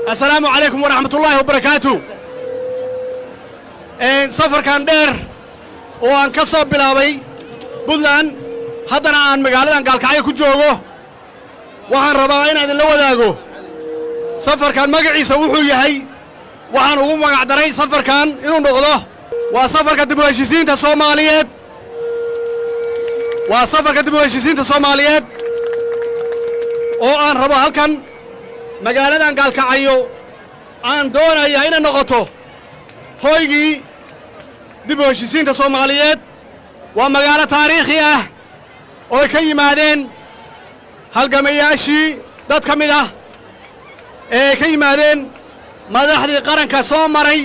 السلام عليكم ورحمة الله وبركاته. سفر كان دير وان كسب بلاوي بلان haddana aan magaaladan Gaalkacyo ku joogo waxaan rabaa inaan idin la wadaago safarkan magaciisa wuxuu yahay waxaan ugu magac daray safarkan inuu noqdo waa safarka dib u heshiisiinta Soomaaliyeed waa safarka dib u heshiisiinta Soomaaliyeed oo aan rabo halkan magaaladan Gaalkacyo aan doonayaa inay noqoto hoygii dib u heshiisiinta Soomaaliyeed waa magaalo taariikhi ah oo ay ka yimaadeen halgamayaashii dad ka mid ah ee ka yimaadeen madaxdii qaranka soo maray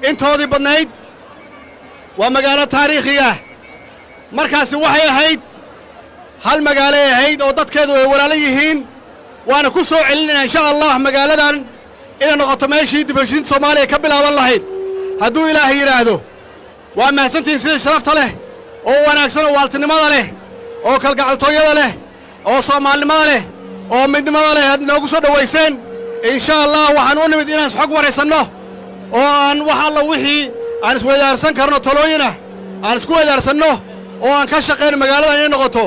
intoodii badnayd waa magaalo taariikhi ah markaasi waxay ahayd hal magaalo ay ahayd oo dadkeedu ay walaalo yihiin waana ku soo celinayna insha Allah magaaladan inay noqoto meeshii dib u heshiisiinta Soomaaliya ka bilaaban lahayd hadduu Ilaahay yidhaahdo waa mahadsantihiin sida sharafta leh oo wanaagsan oo waaltinimada leh oo kalgacaltooyada leh oo Soomaalinimada leh oo midnimada leh aad noogu soo dhawayseen insha Allah waxaan u nimid inaan xog waraysanno oo aan wax alla wixii aan isweydaarsan karno talooyina aan isku weydaarsanno oo aan ka shaqeyno magaaladan inay noqoto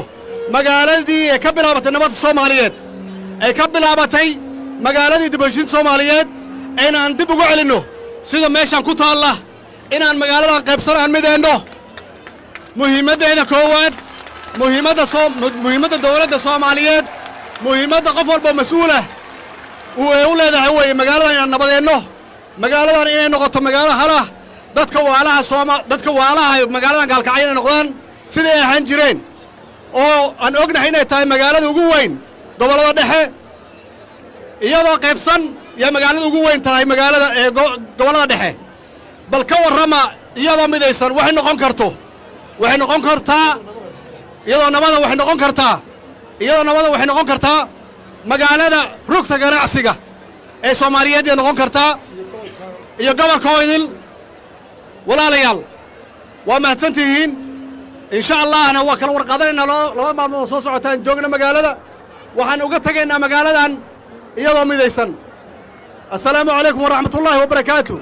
magaaladii ee ka bilaabatay nabadda Soomaaliyeed ay ka bilaabatay magaaladii dib u heshiisiinta Soomaaliyeed inaan dib ugu celinno sida meeshan ku taalla inaan magaaladan qaybsan aan mideenno muhiimaddeeda koowaad muhiimadda dowladda Soomaaliyeed muhiimadda qof walba mas'uul ah uu ay u leedahay weeye magaaladan inaan nabadeenno magaaladan inay noqoto magaalo hala dadka waalaha dadka waalaha magaaladan Gaalkacyo inay noqdaan siday ay ahaan jireen oo aan ognahay inay tahay magaalada ugu weyn gobollada dhexe iyadoo qaybsan iyo magaalada ugu weyn tahay magaalada ee gobollada dhexe bal ka warrama iyadoo midaysan waxay noqon karto waxay noqon kartaa iyadoo nabada waxay noqon kartaa iyadoo nabada waxay noqon kartaa magaalada rugta ganacsiga ee Soomaaliyeed ay noqon kartaa iyo gobolka idil walaalayaal waa mahadsantihiin insha Allahna waa kala warqadanayna laba maalmood soo socotaan joogna magaalada Waxaan uga tegaynaa magaaladan iyadoo midaysan. Assalaamu calaykum waraxmatullaahi wabarakaatu.